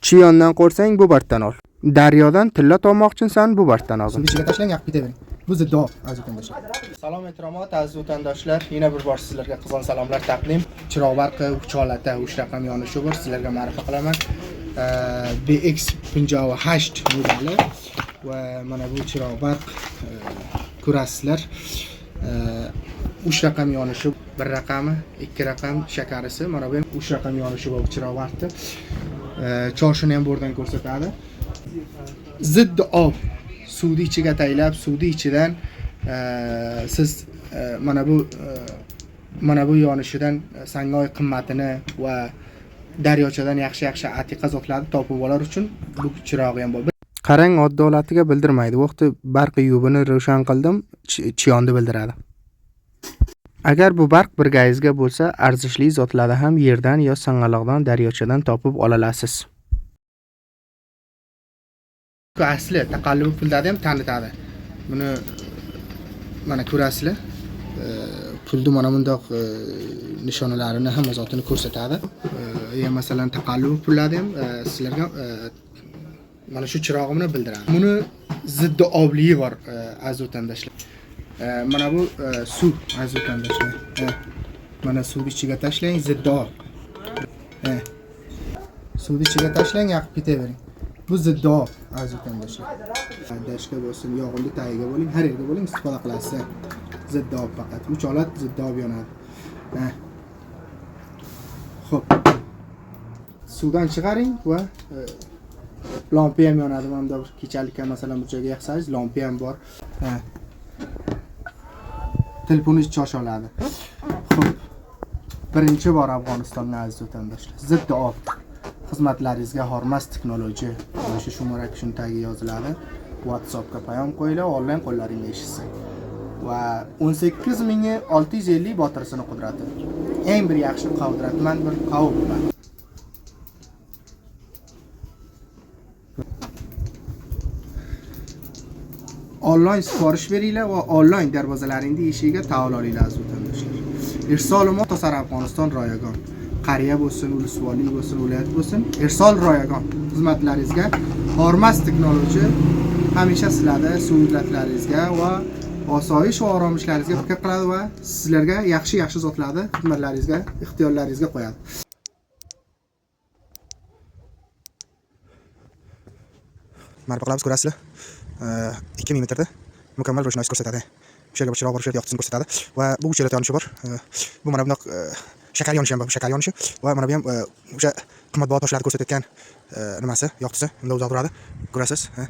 Chiyondan qo'rsang bu bartdan ol. Daryodan tilla topmoqchisan bu bartdan olgin. Suvni ichiga tashlang, yoqib ketavering. Bu ziddo, aziz vatandoshlar. Salom ehtiromot aziz vatandoshlar. Yana bir bor sizlarga qizg'in salomlar taqdim. Chiroq barqi 3 holatda 3 raqam yonishi bor. Sizlarga ma'rifa qilaman. BX58 modeli va mana bu chiroq barq ko'rasizlar. 3 raqam yonishi, 1 raqami, 2 raqam shakarisi, mana bu ham 3 raqam yonishi bor chiroq barqni. Chorshini ham bu yerdan ko'rsatadi. Ziddi ob suvni ichiga taylab, suvni ichidan siz mana bu yonishidan sangoy qimmatini va daryochadan yaxshi-yaxshi atiqa zotlarni topib olar uchun bu chirog'i ham bor. Qarang, oddiy holatiga bildirmaydi. Vaqti barqi yubini ro'shan qildim, chiyonni bildiradi. Agar bu barq birgayizga bo'lsa, arzishli zotlarni ham yerdan yo sang'aloqdan, daryochadan topib olasiz. Asli taqallubi pullarni ham tanitadi. Buni mana ko'rasizlar. Pulni mana bundoq nishonalarini hamma zotini ko'rsatadi. Ya masalan taqallubi pullarni ham sizlarga mana shu chirog'imni bildiradi. Buni ziddi obligi bor, aziz vatandoshlar. Mana bu suv, aziz vatandoshlar. Mana suvni ichiga tashlang, ziddi ob. Suvni ichiga tashlang, yoqib ketavering. Bu ziddi ob, aziz vatandoshlar. Dashga bo'lsin, yog'inni tagiga bo'ling, har yerga bo'ling, istifoda qilasiz. Ziddi ob faqat. 3 holat ziddi ob yonadi. Xo'p. Suvdan chiqaring va lampa ham yonadi. Mana bunda kechalikka masalan bu joyga yoqsangiz, lampa ham bor. Telefonni chosha oladi. Xo'p. Birinchi bor Afg'onistonda aziz vatandoshlar. Ziddi ob. Xizmatlaringizga hormas texnologiya. Mana shu shumarak shuni tagiga yoziladi. WhatsAppga payom qo'yinglar, onlayn qo'llaringga eshitsin. Va 18650 botirsini qudrati. Eng bir yaxshi qudratman bir qavm bu. Onlayn siforish beringlar va onlayn darvozalaringni eshigiga taol olinglar aziz vatandoshlar. Irsol Tosar Afg'oniston royagon. Qariya bo'lsin, ulusvoliy bo'lsin, viloyat bo'lsin, irsol royagon. Xizmatlaringizga hormas texnologiya hamisha sizlarni suhbatlaringizga va osoyish va oromishlaringizga fikr qiladi va sizlarga yaxshi-yaxshi zotlarni xizmatlaringizga, ixtiyorlaringizga qo'yadi. Ma'rifa qilamiz, ko'rasizlar. 2000 metrda mukammal ro'shnoyi ko'rsatadi. O'sha yerga bir chiroq bor, o'sha yerga yoqtisini ko'rsatadi va bu uch yerda yonishi bor. Bu mana bundoq shakar yonishi ham bor, shakar yonishi va mana bu ham o'sha qimmatbaho toshlarni ko'rsatayotgan nimasi, yoqtisi, unda uzoq turadi. Ko'rasiz, ha?